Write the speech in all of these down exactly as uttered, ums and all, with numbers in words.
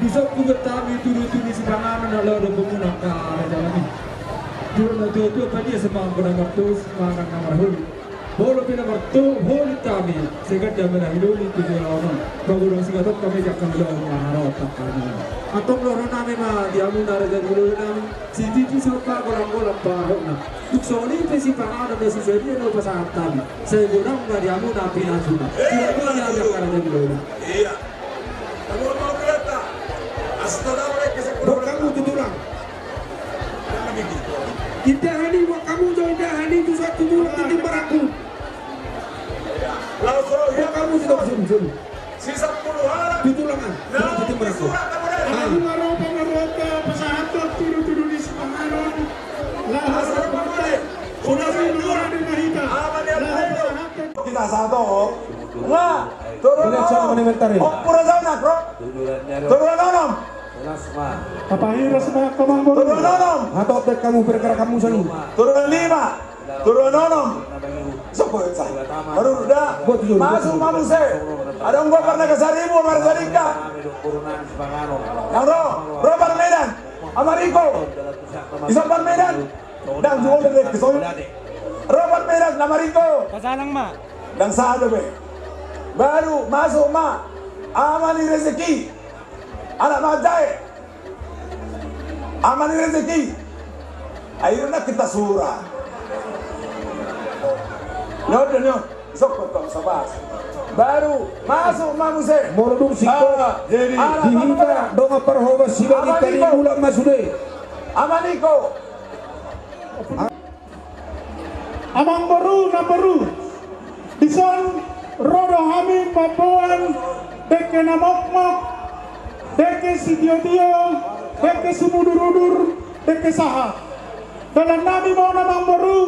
Dison hubuat hami tudutudu ni sipanganon na laho dohononmuna angka raja nami. Jolo na tuatua padia simangan na martos, mangan na marholi. Molo pe na marholi hami, sai ganda ma na hinoli tu joloan on. Pagodang sigatok hami jala ulaon na harotak hami. Antong dohonon nami ma di hamuna raja ni lola nami. Sititi somba, golanggolang pangarahutna. Tung songon i pe sipanganon na sisadia na hupasahat hami, sai godang ma di hamuna pinasuna. Silaturahmi angka raja ni lola. Iya. Buat hamu tu tulang. Indahan i, buat hamu jo indahan i, tu sahat tu tulang tintin marangkup. Buat hamu tu tulang. Sun, sun. Tu tulang an. Tintin marangkup. Aha ma ro pangaruhonta pasahathon tudutudu ni sipanganon? Laho pasahathon. Sudah sih, dua. Hita sahat. Nga. Turun. Ompur aja na, bro. Turunan onom. Apa hiras ma, Amangboru? Turunan onom. Hatop dek hamu, bergerak hamu sani. Turunan lima. Turunan onom. Sopo sa? Baru udah. Masuk ma muse. Ada unggo pernah ke Saribu, Marsalika. Nang ro, ro Parmedan. Amariko. Iso Parmedan. Dang juo be ke son. Ro Parmedan, Amariko. Pasalang ma. Dang sada be. Baru masuk ma. Ama ni Rezeki. Anak Majae. Ama ni Rezeki. Akhirna kita sura. Nyo, nyo. Sokot tong sabas. Baru masuk ma muse. Molo dung singkop. Ah, jadi. Di hita dongan parhobas sibagi tadi bulan masude. Amaniko. Amangboru, namboru, dison ro do hami mamboan dengke na mokmok, dengke sitiotio, dengke simudurudur, dengke sahat. Dalan nami ma on, Amangboru,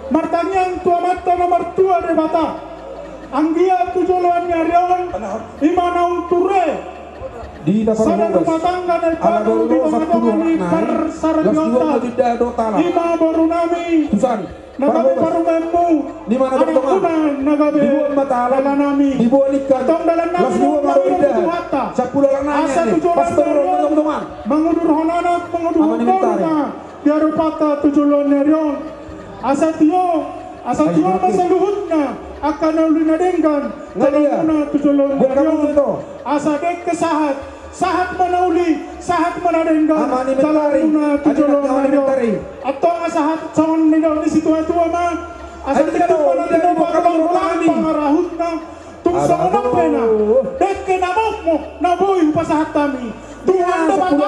martangiang tu Amanta na martua Debata. Anggiat tu joloan ni ari on, i ma naung ture. Di sada rumah tangga na ala dolo sampulu anak nai, las dua ma do indahan dohot ala. I ma boru nami. Tusan. Na gabe parumaenmu. Di mana anakmuna na gabe. Diboan ma talam. Dalan nami. Diboan ikan. Las dua ma do indahan. Sampulu anak nai. Asa tu joloan ni ari on. Mangudurhon anak, mangudurhon boru ma. Di arupanta tu joloan ni ari on. Asa tio, asa tio ma saluhutna angka na uli na denggan. Dalanmuna tu joloan ni ari on. Asa dengke sahat, sahat ma na uli, sahat ma na denggan. Dalanmuna tu joloan ni ari on. Antong asa sahat songon nidok ni situatua ma. Asa tingki ma na tinopa tulang pangarahutna. Tung songon on pe na dengke na mokmok na boi hupasahat hami. Tuhan Debata ma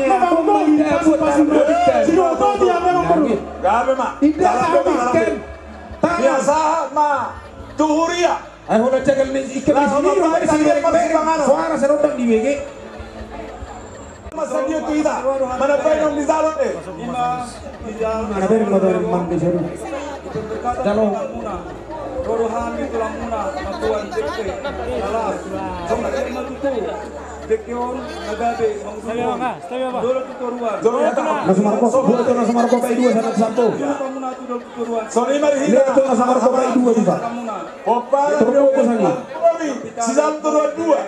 na manggoli pasupasuna. Sidung boti hami, Amangboru. Gabe ma. Indahan. Biasa ma tu huria. Ai holan jagal ni ikan di sini, suara serondang di bege. Masa dia tu ita, mana bae nang di jalan, eh. Ima, ija, mana bae nang di jalan. Jalo. Roro hami tulangmuna, mamboan dengke, lalas. Songon i ma tutu, dengke on na gabe mangudurhon. Dolo tu toruan. Jolo ya, tak. Na sumarko, buat tu na sumarko, kai dua, sana sampo. Tulangmuna tu dolo tu toruan. Sorry, mari hita. Lihat tu na sumarko, kai dua, bisa. Opa, terus sana. Si jam toruan dua.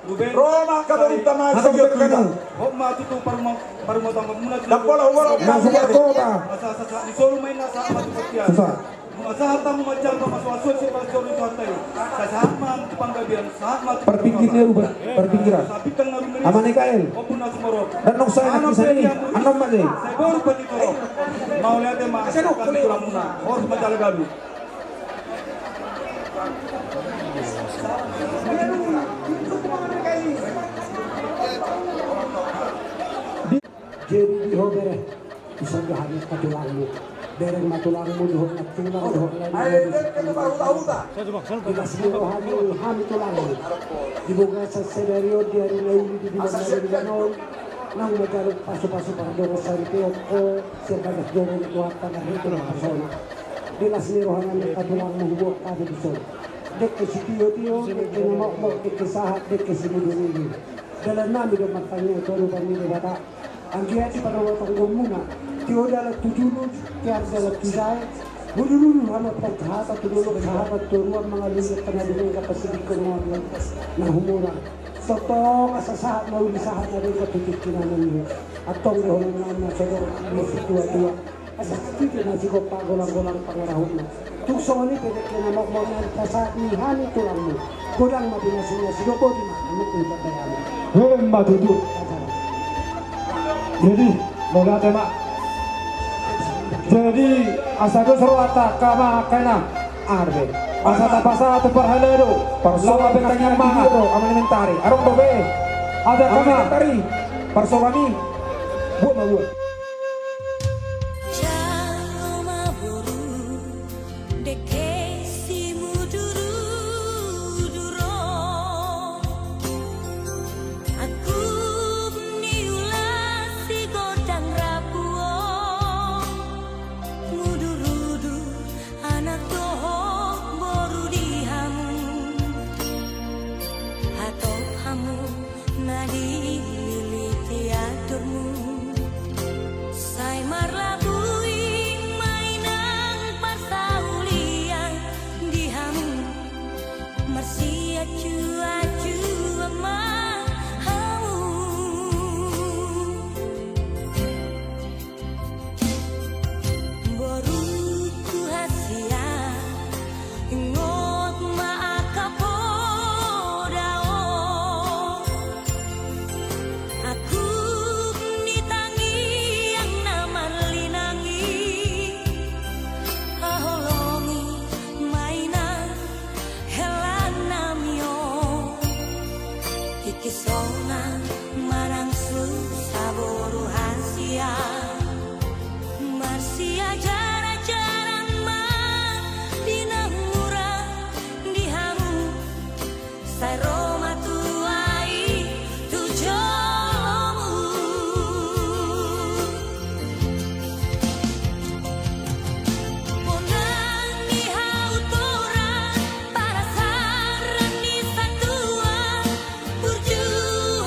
Roma kabarita ma. Hot ma tutu parumah, parumah tangga muna. Dapola umur. Masuk kota. Asa, asa, asa, di solu main asa, asa, asa. Susah. Masa hata mu macam apa, masuk, masuk, si pastor itu hatai. Sasahat ma tu panggabean, sahat ma tu. Parpingkir ni rupa, parpingkiran. Amane kael. Ompun na sumorop. Dan nong saya nak bisa ni, anom ma ni. Saya baru pati torop. Mauliate ma, kami tulang muna. Hormat ma jala galu. Jadi di ho bere, bisa di hami angka tulangmu. Bereng ma tulangmu, di ho na tulang, di ho na tulang. Di las ni roha ni hami tulangmu. Di bagasan sadari on, di ari na uli, di bulan na uli, di bulan on. Naung manjalo pasupasu pardongan saripeon ho, sian bagas joro ni Tuhanta na hita na pasona. Di las ni roha nami angka tulangmu huboan hami dison. Dengke sitiotio, dengke na mokmok, dengke sahat, dengke simudurudur. Dalan nami do martangiang tu adopan ni Debata. Anggiat di parrohatanggomuna, tio dalan tu julu, tiar dalan tu jae. Mudurudur hamu tu hata, tu dolok, sahat tu toruan, mangalului angka na dumenggan, pasidingkon hamu na humurang. Tongtong asa sahat ma uli sahat na dengke tu tingki na nanggi. Antong dohonon na so dok masitua-tua. Asa sititi na sigompa golang-golang pangarahutna. Tung songon i pe dengke na mokmok na pasahat ni hami tulangmu. Godang ma pinasuna, sidok boti ma, amuk ni pardayami. Emma tutu. Jadi, mauliate ma. Jadi, asa dos rohanta, angka amang, angka inang. Arbe. Asa tapasahat tu parhalado. Parsorangi, laho pe tangiang mangan. Ama ni Mentari. Adong dope. Ada ama ni Mentari. Parsorangi. Buat ma buat. Jalo ma boru, dengke simudurudur on. Angkup ni ula si godang rapu on. Mudurudur anak dohot boru di hamu. Hatop hamu na dililiti andormu. Sai marlabui ma inang parsaulian di hamu. Marsiacuacuan ma hamu. Boruku hasian, ingot ma angka poda on. Angkup ni tangiang na marlinang i, haholongi ma inang hela nami on. Tingki sonang manang susa boru hasian. Marsiajarajaran ma di na mura di hamu. Sai ro ma tua i tu jolomu. Pondan ni hau torang, parasaran ni satua. Burju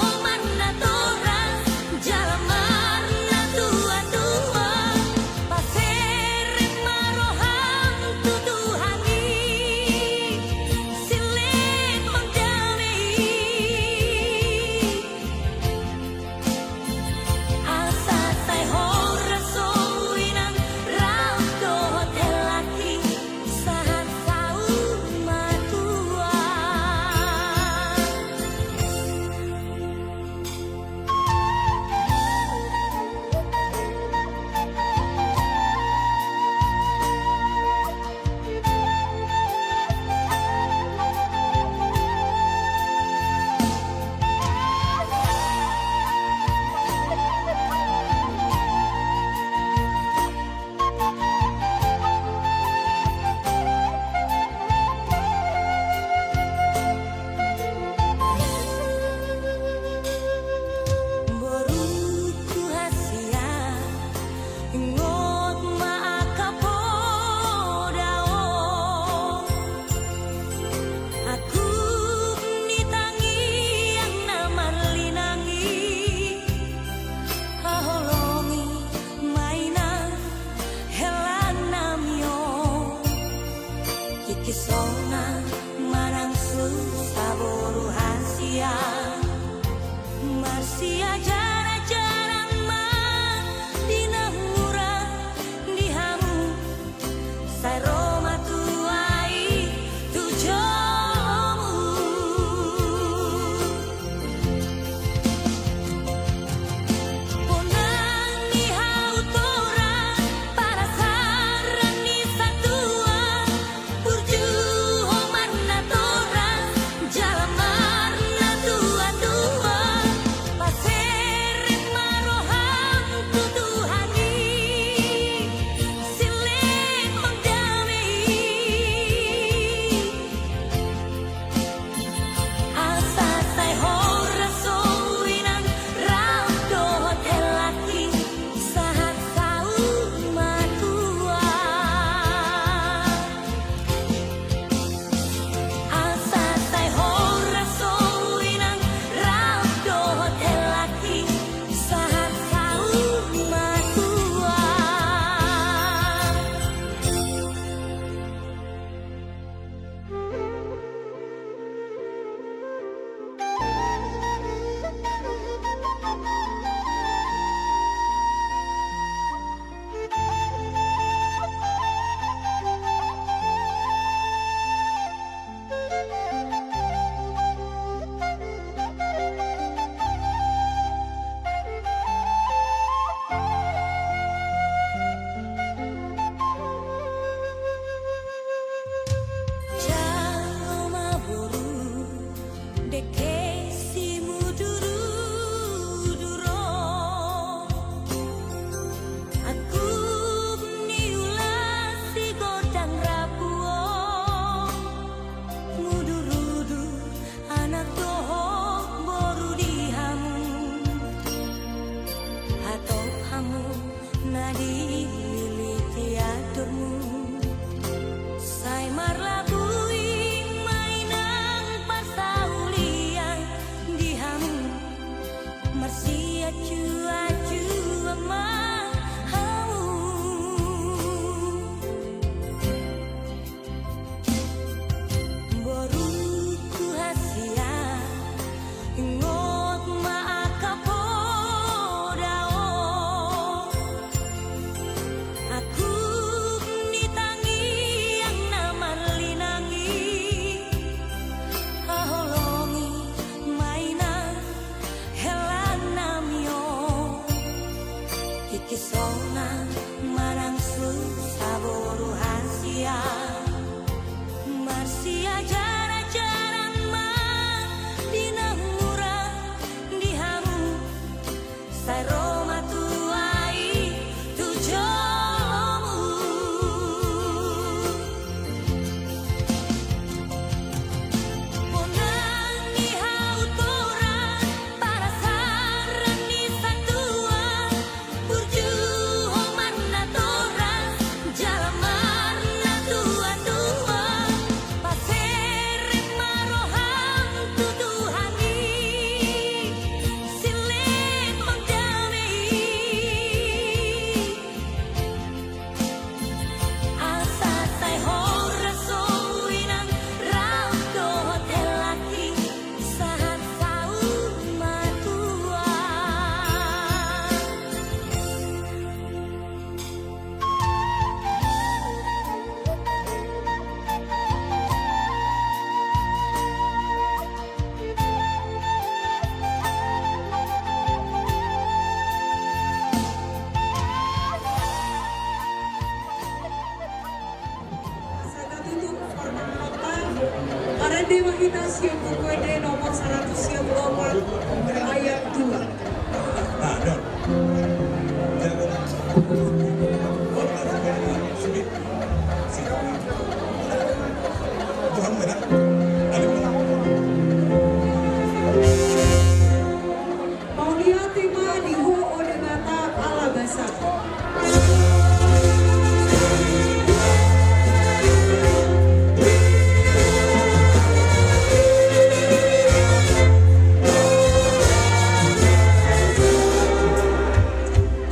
ho marnatorang, jala marnatuatua. Pase Siacuacuan ma hamu. Borungku hasian, ingot ma angka poda on. Angkup ni tangiang na marlinang i, haholongi ma inang hela nami on. Tingki sonang manang susa boru hasian, marsiajarajaran ma di na hurang di hamu. Sai ro ma tua i tu jolomu. Bonang ni hau torang, panasaran ni satua, burju ho marnatorang, jala marnatuatua, paserep ma roham tu Tuhan i, silehon dame i. Asa sai horas ho inang, rap dohot hela i, sahat saur matua. Asa tatutup partangiangonta, marende ma hita sian Buku Ende nomor saratus sia pulu opat, ayat dua. Mauliate ma di Ho, o Debata, ala basa.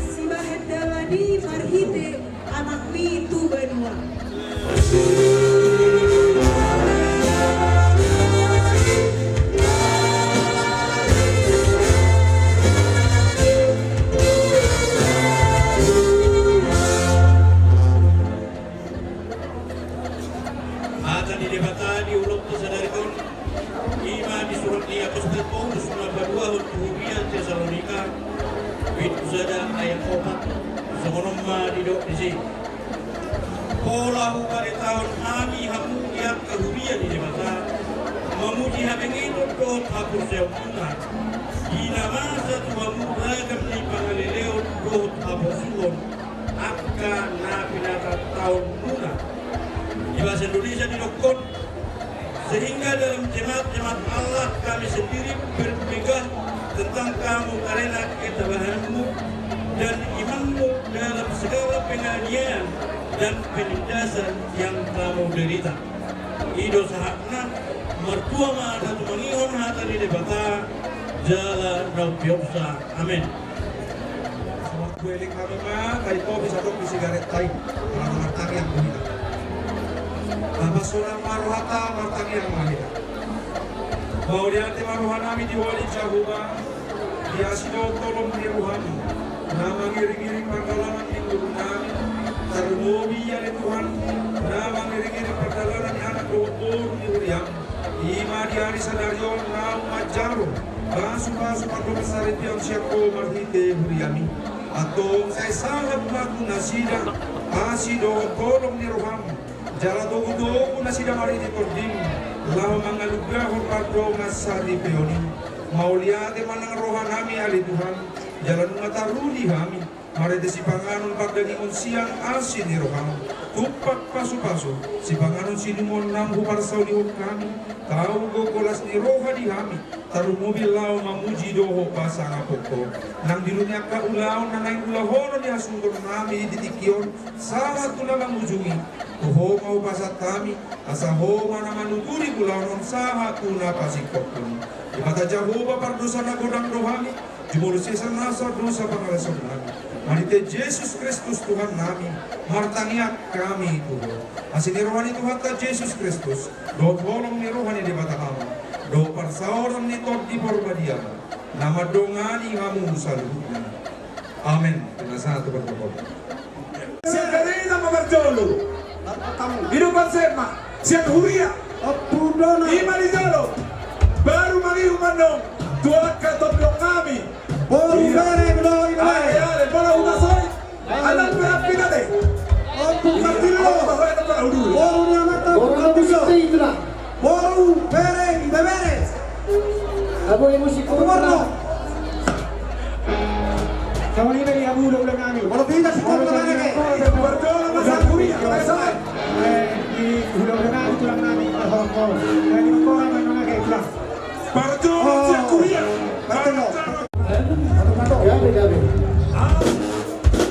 Sibahen dalan i marhite Anakmi tu banua. Hata ni Debata di ulaonta sadari on, i ma di surat ni Apostel Paulus na paduahon tu huria Tesalonika, bindu sada ayat opat, songon on ma didok disi. Pola huparetahon hami hamu di angka huria ni Debata, mamuji habengeton dohot haporseaonmuna, di na masa tu hamu ragam ni pangaleleon dohot haporsuhon, angka na pinatataonmuna. Di bahasa Indonesia didokkon, sehingga dalam jemaat-jemaat Allah kami sendiri berpegang tentang kamu karena ketabahanmu dan imanmu dalam segala penganiayaan dan penindasan yang kamu derita. I do sahatna. Martua ma na tumangihon hata ni Debata jala na umpeopsa. Amen. Huelek hami ma, tai topi sadok di sigaret ai, ala martangiang ma hita. Tapasonang ma rohanta, martangiang ma hita. Mauliate ma rohanami di Ho ale Jahowa, di asi dohot holong ni roham, na mangiringiring pardalanan ni ngolunami, tarlumobi ale Tuhan, na mangiringiring pardalanan ni anak dohot boru ni huriam. I ma di ari sadari on naung manjalo pasupasu mandok saripeon sian Ho marhite huriami. Antong sai sahat ma tu nasida asi dohot holong ni roham, jala togutogu nasida marhite tondim, laho manganugahon pardongan saripeon i. Mauliate ma nang rohanami ale Tuhan, jala nunga taruli hami marhite sipanganon pardagingon sian asi ni roham. Tumpak pasupasu, sipanganon sinuaonnam huparsaulihon hami, tau gogo las ni roha di hami, tarlumobi laho mamuji dohot pasangaphon Ho. Nang dilului ni angka ulaon na naeng ulahonon ni hasuhutonnami di tingki on, sahat tu na mangujungi, tu Ho ma hupasahat hami, asa Ho ma na manuturi ulaon on sahat tu na pasingkophon i. Debata Jahowa, pardosa na godang do hami, Jumolo sesa nasa dosa pangalaosion nami. Marhite Jesus Kristus Tuhan nami, martangiang hami tu Ho. Asi ni roha ni Tuhanta Jesus Kristus, dohot holong ni roha ni Debata Ama, dohot parsaoran ni Tondi Parbadia, na mandongani hamu saluhutna. Amen. Pinasahat tu protokol. Sian Gareja ma parjolo. Ido pansema sian huria. Ima dijalo. Baru mangihut mandok tu angka tondi nami. Boru bere, boru bere. Ale, ale, boru udah soi. Anak berapa kita deh? Ompu Martillo. Boru ni amanta Ompu Martillo. Boru bere, bebere. Abu, ibu si Purno. Kawan ini ya, abu, udah, udah nami. Boru pindah si Purno mana ke? Udah, udah nami, tulang nami. Parjolo sian huria. Parjolo. Gabe, gabe.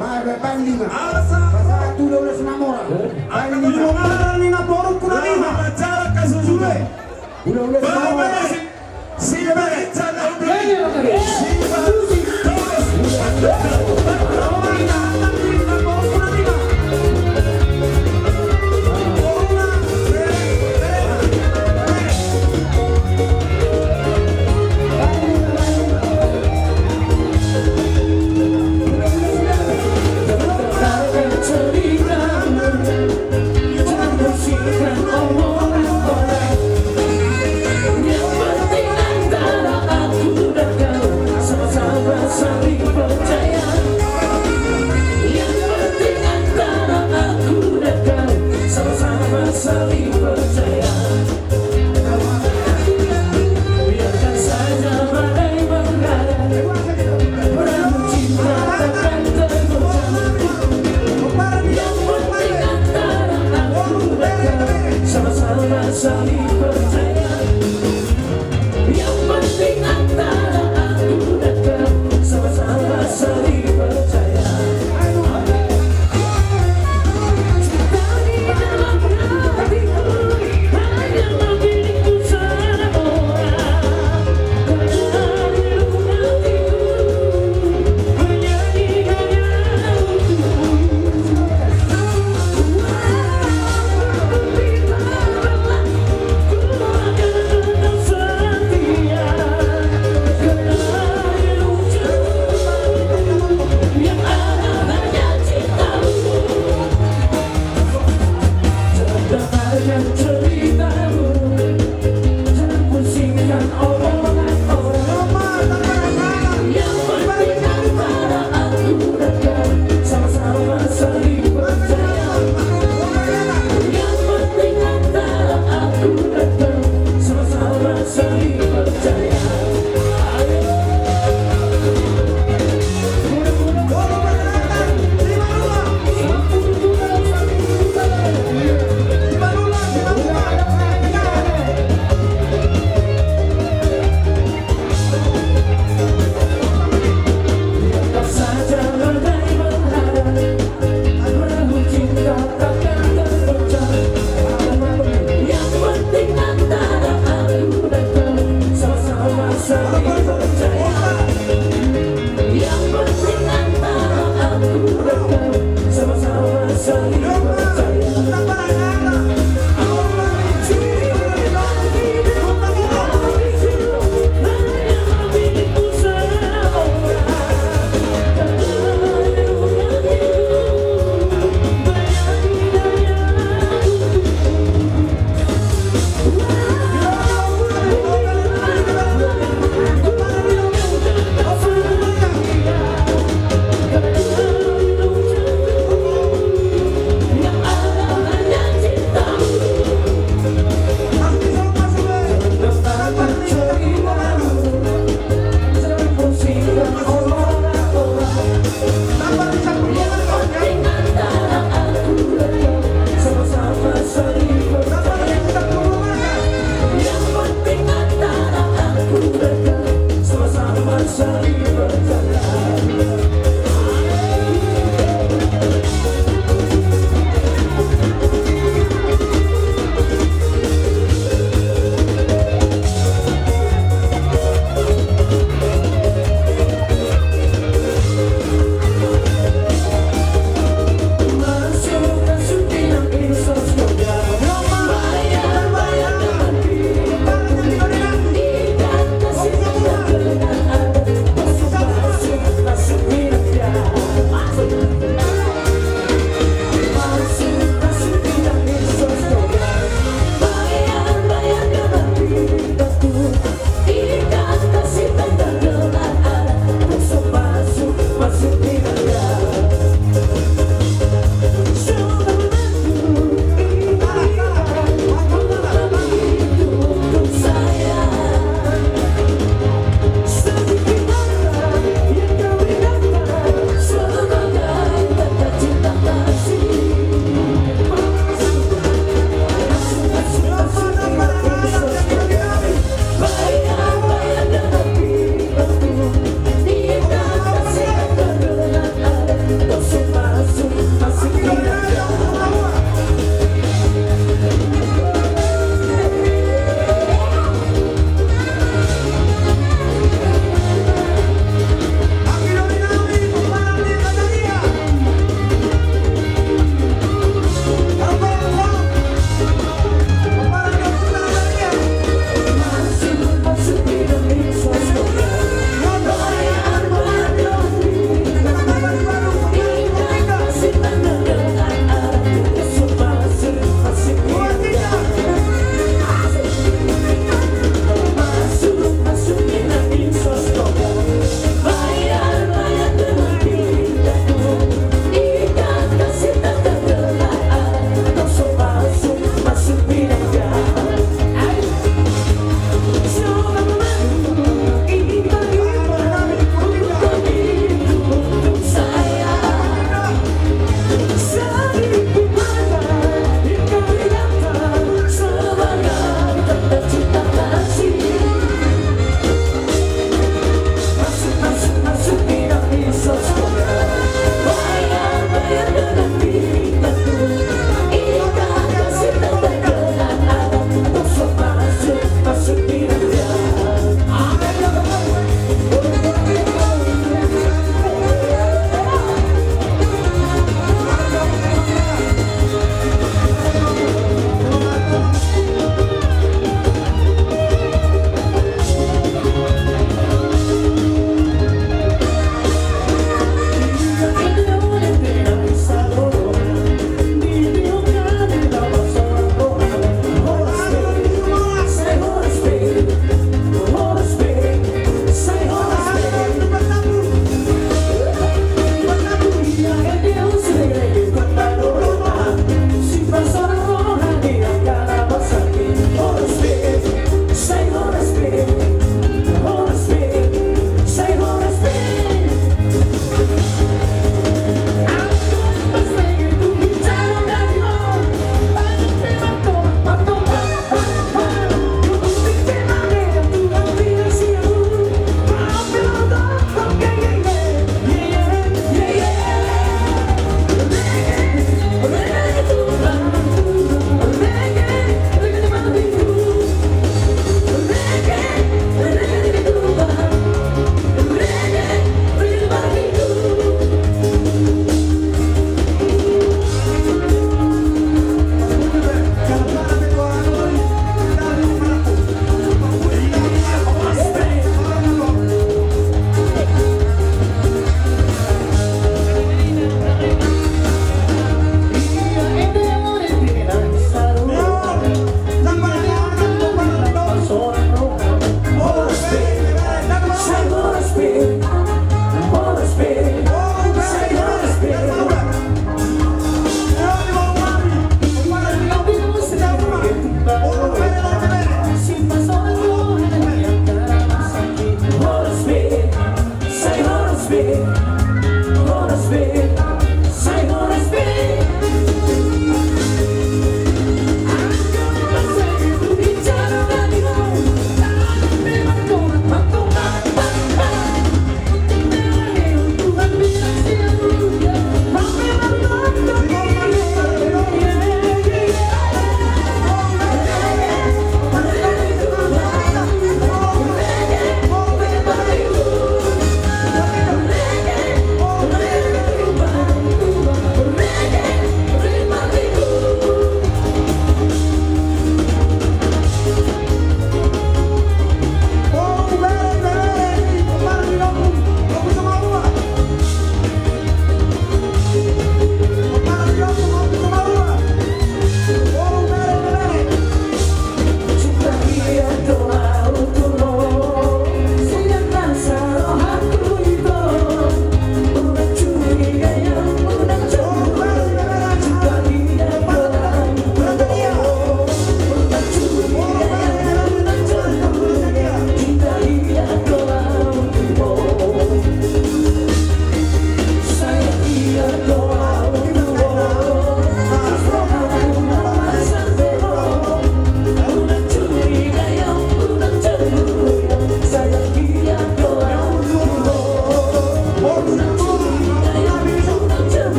Bae, bae, paling lima. Pasahat tu Hula-hula Simamora. Paling lima. Lima parani na boru Kunalima. Hula-hula Simamora.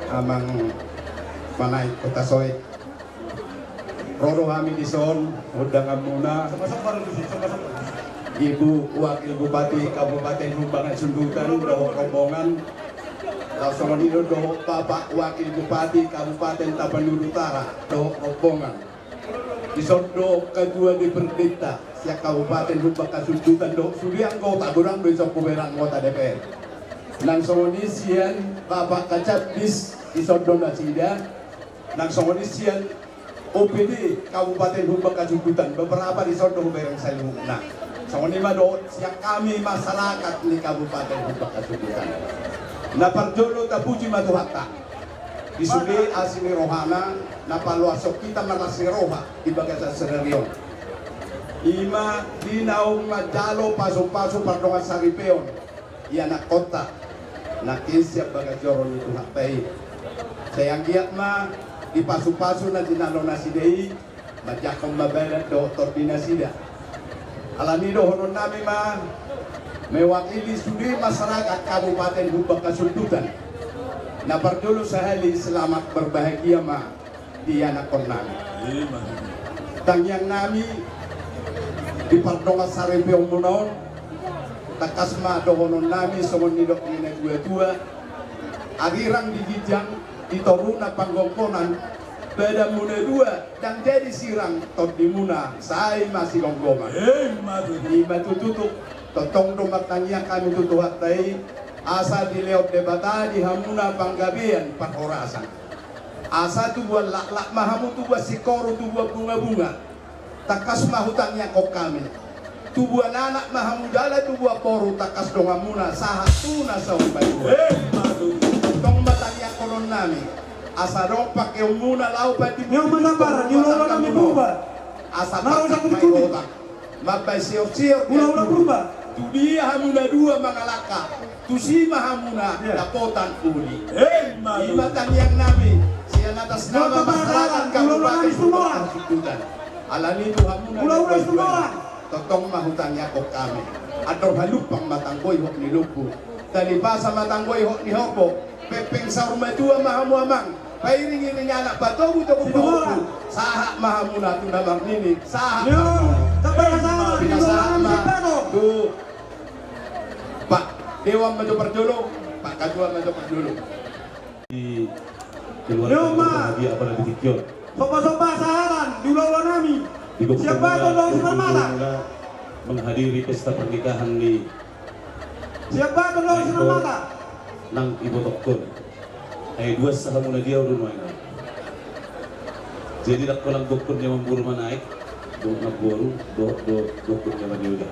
Amang Manaek Hutasoit. Ro do hami dison, undanganmuna. Ibu Wakil Bupati Kabupaten Humbang Hasundutan dohot rombongan. Laos songon i do dohot Bapak Wakil Bupati Kabupaten Tapanuli Utara dohot rombongan. Dison do ketua D P R D-ta sian Kabupaten Humbang Hasundutan dohot sude anggota, godang do dison hubereng anggota D P R. Nang songon i sian Bapak Kacabis, dison do nasida. Nang songon i sian O P D Kabupaten Humbang Hasundutan, beberapa dison do hubereng saluhutna. Songon i ma dohot sian hami masyarakat ni Kabupaten Humbang Hasundutan. Na parjolo tapuji ma Tuhanta. Di sude asi ni rohana na paloashon hita marlas ni roha di bagasan sadari on. I ma di naung manjalo pasupasu pardongan saripeon ianakkonta nangkin sian bagas joro ni Tuhanta i. Sai anggiat ma di pasupasu na jinalo nasida i, manjangkon ma badan dohot tondi nasida. Alani i dohononnami ma, mewakili sude masyarakat Kabupaten Humbang Hasundutan, na parjolo sahali selamat berbahagia ma di anakkonnami. Tangiangnami di pardongan saripeonmuna on, tangkas ma dohononnami songon nidok ni natuatua: Arirang di ginjang, di toruna panggonggonan, badanmuna dua ndang jadi sirang, tondimuna sai masigomgoman. Ima tutu. Tongtong do martangiang hami tu Tuhanta i, asa dilehon Debata di hamuna panggabean parhorasan. Asa tubuan laklak ma hamu, tubuan singkoru, tubuan bungabunga. Tangkas ma hutangiangkon hami. Tubuan anak ma hamu jala tubuan boru, tangkas donganmuna sahat tu na saur matua. Tongtong ma tangiangkononnami, asa adong pangkeonmuna laho pandimbur. Asa mambahen siorsior tu dia hamuna dua mangalangka, tusi ma hamuna dapotan uli. Ima tangiangnami sian atas nama masyarakat Kabupaten Humbang Hasundutan. Alani i tu hamuna dua, tongtong ma hutangiangkon hami. Andor halumpang ma tanggo ihot ni lombu, tali pasa ma tanggo ihot ni horbo. Pengpeng saur matua ma hamu amang, pairingiring anak patogutogu pahompu, sahat ma hamuna tu na marnini, sahat ma hamuna. Pinasahat ma tu Pak Dewan ma jo parjolo, Pak Ketua ma jo parjolo. Di keluarga na berbahagia pada di tingki on. Somba-somba saharan di ulaonami. Siap baton dohot simarmata. Menghadiri pesta pernikahan ni Siap baton dohot simarmata. Nang ibotokkon. Ai duas sahamuna dia udah main. Jadi ndang holan gokkon dia mamboru Manaek, dohot namboru, dohot do gokkon dia manioga.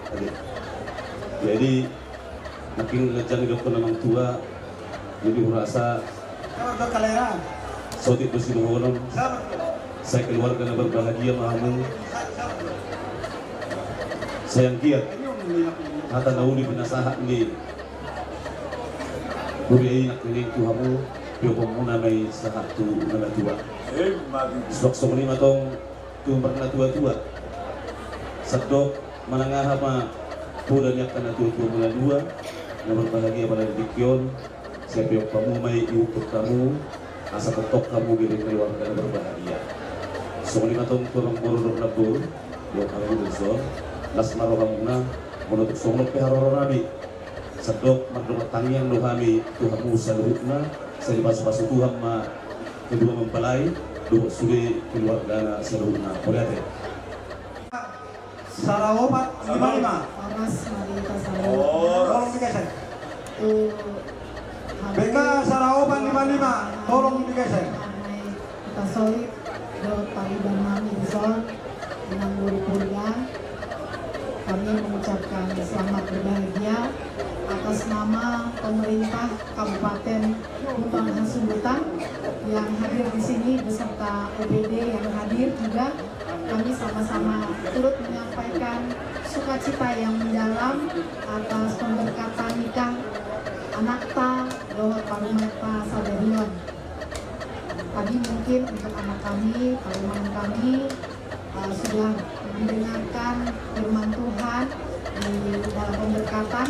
Jadi makin lejan gokkon amang tua. Jadi hurasa Saotik do sidohonon. Sai keluarga na berbahagia ma hamu. Sai anggiat hata na uli pinasahat ni huria i nangkining tu hamu, pioponmuna ma i sahat tu na matua. Suang songon i ma tong tu marnatuatua. Sandok manang aha ma poda ni angka natuatuamuna dua na berbahagia pada di tingki on. Sai piompamu ma i, iungkun hamu asa tongtong hamu gabe keluarga na berbahagia. Songon i ma tong tu amangboru dohot namboru, dohot hamu dison, las ma rohamuna. Molo tung songon on pe haroronami, sandok mardongan tangiang do hami tu hamu saluhutna. Sai dipasupasu Tuhan ma kedua mempelai dohot sude keluargana saluhutna. Mauliate. Saraopat lima lima. Horas, mari kita sambut. Tolong digeser. Eh, B K saraopat lima lima, tolong digeser. Hutasoit dohot pariban nami dison, Inang Guru Purba. Kami mengucapkan selamat berbahagia atas nama pemerintah Kabupaten Humbang Hasundutan yang hadir di sini beserta O P D yang hadir juga. Kami sama-sama turut menyampaikan sukacita yang mendalam atas pemberkatan nikah anakta dohot parumaenta sadari on. Tadi mungkin untuk anak kami, parumaen kami, eh, sudah mendengarkan firman Tuhan di dalam pemberkatan.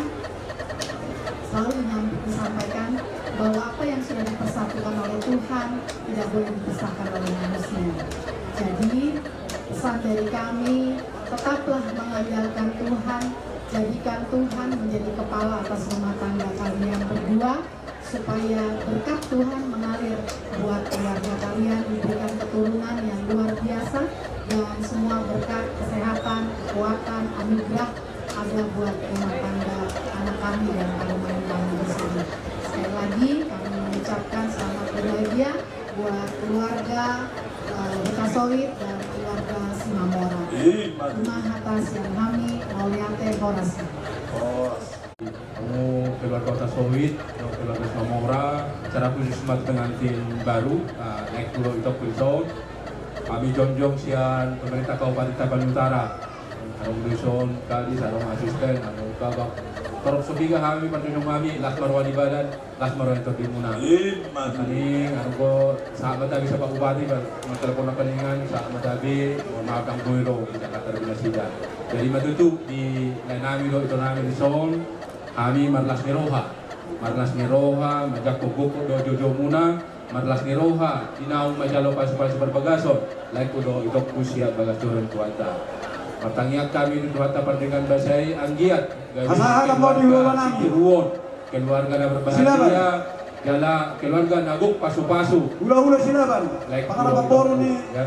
Selalu dinyam-, disampaikan, bahwa apa yang sudah dipersatukan oleh Tuhan tidak boleh dipisahkan oleh manusia. Jadi, pesan dari kami, tetaplah mengandalkan Tuhan, jadikan Tuhan menjadi kepala atas rumah tangga kalian berdua, supaya berkat Tuhan mengalir buat keluarga kalian, diberikan keturunan yang luar biasa, dan semua berkat, kesehatan, kekuatan, anugerah ada buat rumah tangga anak kami dan parumaen kami di sini. Sekali lagi, kami mengucapkan selamat berbahagia buat keluarga, eh, Hutasoit dan keluarga Simamora. Ima tutu. Ima hata sian hami, mauliate, horas. Horas. Hamu keluarga Hutasoit, keluarga Simamora, secara khusus buat pengantin baru, eh, naeng tu itokku dison. Hami jongjong sian pemerintah Kabupaten Tapanuli Utara. Adong dison, Kadis, adong asisten, adong kabak. Torop so piga hami, parjongjong hami, las ma roha ni badan, las ma roha ni tondi muna. Ima tutu. Adong, adong sahat ma tabe sian Pak Bupati, ba, mangtelepon na paningan, sahat ma tabe, mohon maaf, anggo i do, di Jakarta di nasida. Jadi, ima tutu, di lae nami do, ito nami dison, hami marlas ni roha. Marlas ni roha, manjangkon gokhon dohot joujou muna, marlas ni roha, di naung manjalo pasupasu parbagason, laengku dohot itokku sian bagas joro ni Tuhanta. Martangiang hami tu Tuhanta pardenggan basa i, anggiat gabe keluarga sitiruon, keluarga na berbahagia, jala keluarga na gok pasupasu. Hulahula Silaban, laengku dohot itokku, ya.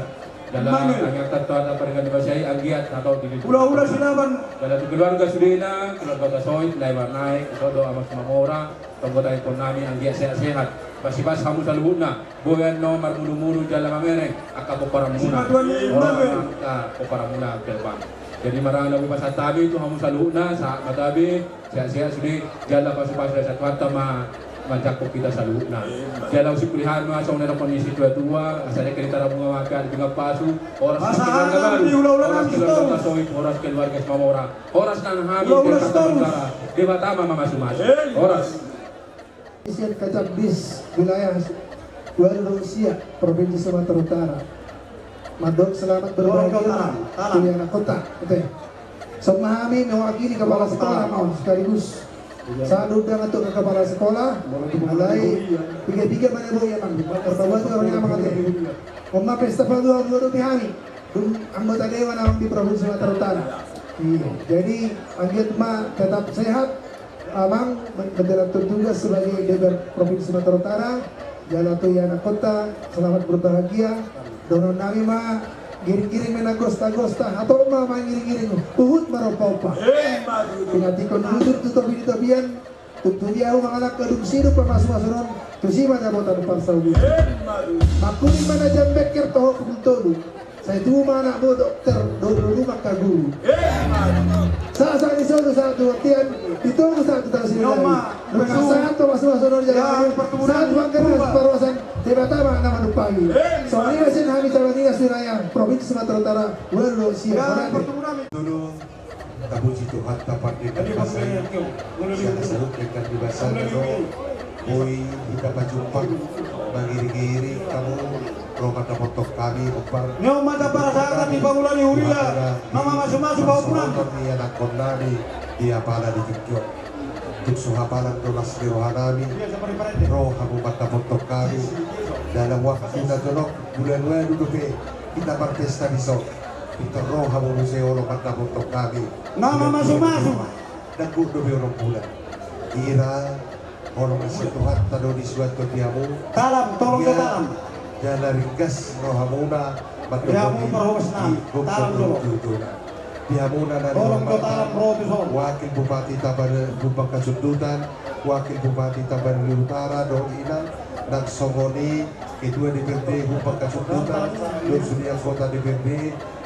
Jala tangiangta tu Tuhanta pardenggan basa i, anggiat hatop di hulahula Silaban. Jala tu keluarga sudena, keluarga Hutasoit, lae ma naeng, so do Amang Simamora, tonggo tahimpon nami, anggiat sehat-sehat. Pasi-pasi hamu saluhutna, boi annon marmunu-munu jala mamereng angka pomparan muna. Angka pomparan muna, Amang. Jadi, marana boi pasahat hami tu hamu saluhutna, sahat ma tabe, sehat-sehat sude, jala pasupasu sian Tuhanta ma manjangkon hita saluhutna. Jala husimpulihon ma songon na nidok ni situa-tua, asa dengke ni tarabunga ma api-api, pinggan pasu, horas keluarga baru, horas keluarga Hutasoit, horas keluarga Simamora, horas nang hami, Debata ma mamasu-masu. Horas. Sian Kacambis, wilayah Walusia, Provinsi Sumatera Utara. Mandok selamat berbahagia tu anak kota, ate. Songon hami mewakili kepala sekolah, mau sekaligus sahat undangan tu kepala sekolah. Mulai piga-piga mana boi, Amang. Perpabuan orang, Amang, ate. Oma pesta paduahon dua dope hami. Dung anggota dewan, Amang, di Provinsi Sumatera Utara. Iya. Jadi, anggiat ma tetap sehat, Amang, men-, menjalankan tugas sebagai D P R Provinsi Sumatera Utara. Jala tu anak kota, selamat berbahagia. Dohonon nami ma, giring-giring ma na gosta-gosta, hatop ma mangiring-iring, huhut marompa-ompa. Ima tutu. Pinantikhon hujur tu topi ni tapian, tung tudia ahu mangalangka dung sidung pamasumasuon on, tusi ma dapotan parsaulian. Ima tutu. Mangkuling ma na jambek ker toho pukul tolu. Sai tubu ma anak boru dokter, dohot boru ma angka guru. Sahat-sahat ni solu sahat tu bontean, ditunggu sahat tu tano Sinaga. Ima tutu. Sahat tu pasupasu, sahat tu panggabean, sahat tu parhorasan, Debata ma na manumpangi. Songon i ma sian hami Tapanuli, wilayah Provinsi Sumatera Utara, Walusia. Tapuji Tuhanta pardenggan basa i, sian na saut denggan ni basana do boi hita pajumpang, mangiring-iring hamu ro mandapothon hami, hombar. Ni on ma hata parsaoran di pangula ni huria, mamamasu-masu pahompunan. Songon i anakkon nami di apala di tingki on. Tung so hapalan do las ni roha nami, ro hamu mandapothon hami. Dalam waktu na jonok, bulan walu dope hita marpesta dison. Pintor ro hamu muse olo mandapothon hami. Mamamasu-masu. Dangkot dope onom bulan. Ira, holong ni Tuhanta do disuanhon di hamu. Talam, tolong do talam. Jala ringgas rohamuna, di hamu parhobasna, talam do. Di hamuna na di hormat, Wakil Bupati Tapanuli Humbang Hasundutan, Wakil Bupati Tapanuli Utara dohot inang, nang songon i Ketua D P R D Humbang Hasundutan dohot sude anggota D P R D,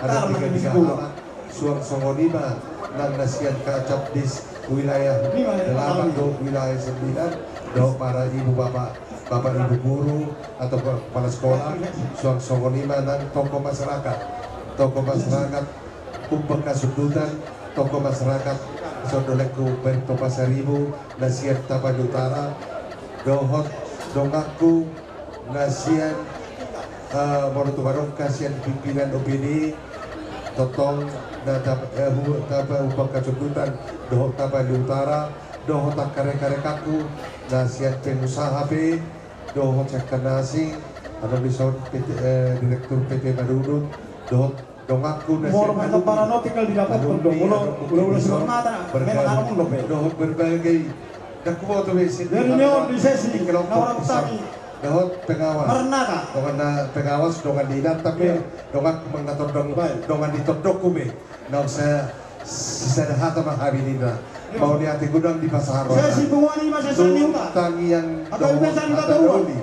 anak piga-piga halak. Suang songon i ma nang na sian Kacambis wilayah delapan dohot wilayah sembilan, dohot para ibu bapak, bapak ibu guru atau kepala sekolah. Suang songon i ma nang tokoh masyarakat, tokoh masyarakat Humbang Hasundutan, tokoh masyarakat, songon dolengku Umberto Pasaribu na sian Tapanuli Utara, dohot donganku na sian, eh, molo tung adong sian pimpinan O P D, tongtong na Tap-, eh, hu-, Tapa-, Humbang Hasundutan dohot Tapanuli Utara, dohot angka rekarekanku na sian pengusaha pe, dohot sian angka na asing, adong dison P T, eh, Direktur P T Madunut, dohot donganku na sian alumni, alumni, alumni dison, berbagai, dohot berbagai, ndang huboto be, sian alumni, alumni kelompok dison, dohot pengawas, dongan na pengawas, dongan ni inanta pe, donganku manang na tondong, dongan ni tondongku be. Naung sa-, sisada hata ma hami ninna. Mauliate godang dipasahat roha nami. Tung tangiang dohot hata na uli,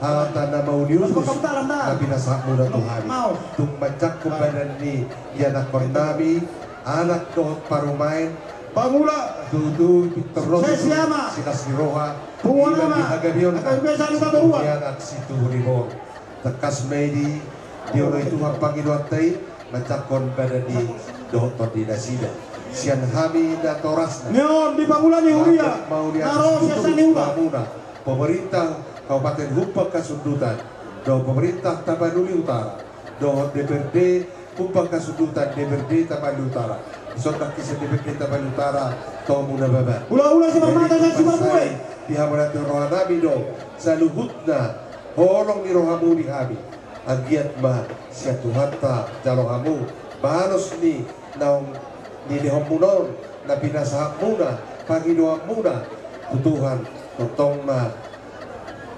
hata na mauliutus na pinasahatmuna tu hami. Tung manjangkon badan ni ianakhon nami, anak dohot parumaen, tutu pintor ro tutu silas ni roha, iba di hagabeon, situtu ni anak, situtu ni boru. Tangkas ma i di, dioloi Tuhan pangidoanta i, manjangkon badan ni dohot tondi nasida. Sian hami natorasna. Ni on di pangula ni huria, mauliate na ro sian tutu hamuna, pemerintah Kabupaten Humbang Hasundutan, dohot pemerintah Tapanuli Utara, dohot D P R D Humbang Hasundutan, D P R D Tapanuli Utara. Dison nangkin sian D P R D Tapanuli Utara tu hamuna baban. Hulahula simarmata, sian simarpue. Di hamuna tu roha nami do saluhutna holong ni rohamu di hami. Anggiat ma sian Tuhanta jalo hamu balos ni naung nilehonmuna on, na pinasahatmuna, pangidoanmuna tu Tuhan, tongtong ma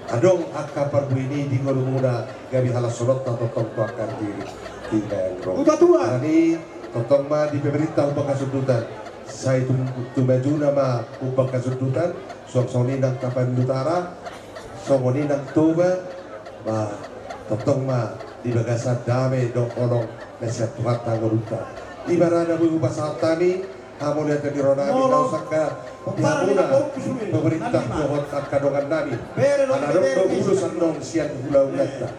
adong angka parbue ni di ngolumuna, gabe halashononta tongtong tu angka diri. Tinggal ro. Alani tongtong ma di pemerintah Humbang Hasundutan, sai tu, tumajuna ma Humbang Hasundutan, suang songon i nang Tapanuli Utara, songon i nang Toba, ba, tongtong ma di bagasan dame dohot holong na sian Tuhanta ngolunta. Ibarat na boi hupasahat hami hamauliateon ni roha nami, na usaha di hamuna pemerintah dohot angka dongan nami. Ala adong do ulos annon sian hulahulanta.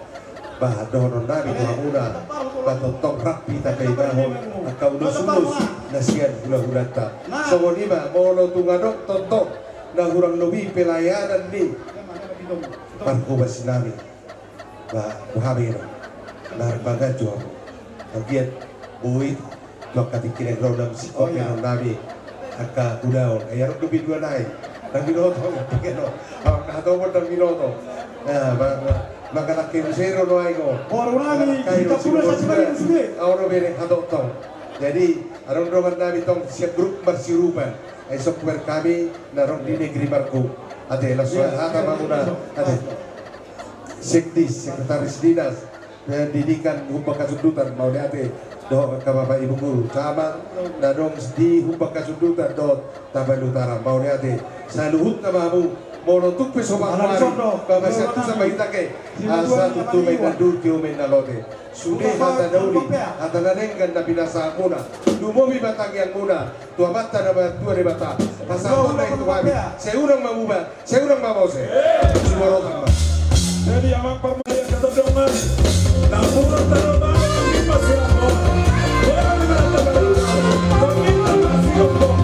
Bah, dohonon nami tu hamuna, bah, tongtong rap hita paimahon angka ulos-ulos na sian hulahulanta. Songon i ma molo tung adong tongtong na hurang lobi pelayanan ni parhobas nami. Bah, bah, hami do na marpangan jo hamu. Anggiat boi tu angka tingki na hurang nami singkop, oh, iya, hurang nami angka ulaon. Ai adong do bindu nai. Ndang binoto, ndang binoto. Angka hatop on ndang binoto. Nah, ma, ma, mangkatai muse do nuaeng on. Boru nami, mangkatai muse do. Au do bereng hatop tong. Jadi adong dongan nami tong sian grup Marsiurupan. Ai software hami na adong di Negeri Margum. Ate, laos hata ma muna, ate. Sekdis, sekretaris dinas pendidikan Humbang Hasundutan, mauliate, dohot angka bapak ibu guru, camat na adong di Humbang Hasundutan dohot Tapanuli Utara, mauliate. Saluhutna ma hamu, molo tung pe so boi, ala ni son do, baba sian tu sama hita ke, asa tutu ma inna dul, tio ma inna lote. Sude hata na uli, hata na denggan na pinasahatmuna, lumobi ma tangiangmuna tu Amanta na martua Debata. Pasahat ma i tu hami, sai unang ma muba, sai unang ma mose. Sumorot ma. Jadi amang parmaya, hata dongan, nampuna taro ma, di pasirangon. Bola di mata baru, pemita masih ombong.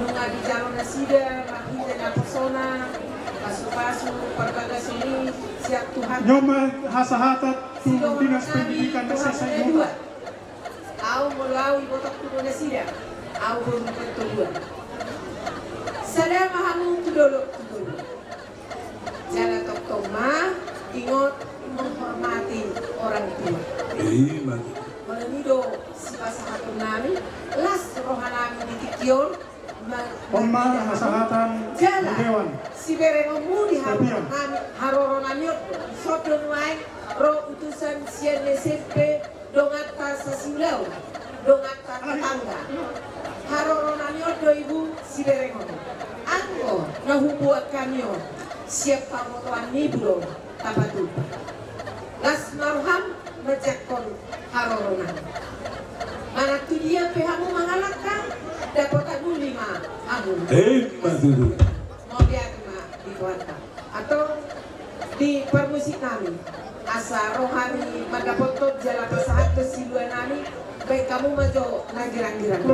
Nunga dijalo nasida marhite naposona, pasupasu parbagason i sian Tuhan. Nunga hasahatan tu Dinas Pendidikan S S I Muna. Au molo au iboto tu nasida, au boru Tobuan. Sada ma hamu tu dolok tu toru. Jala tongtong ma ingot menghormati orang tua. Ima tutu. Molo i do sipasahaton nami, las roha nami di tingki on. On ma hasahatan di dewan. Siberengonmu di haroro nami, haroro nami on. Songon nuaeng ro utusan sian S M P donganta sasiulaon, donganta tetangga. Haroro nami on do ibu siberengon. Anggo na hubuat hami on sian pangotoan ni ibu do tapatupa. Las ma roham manjangkon haroro nami. Manang tu dia pe hamu mangalangka, dapot aguli ma hamu. Ima tutu. Mauliate ma di Tuhanta. Antong di parmusik nami, asa ro hami mandapothon jala pasahathon silua nami, baen hamu ma jo na girang-girang.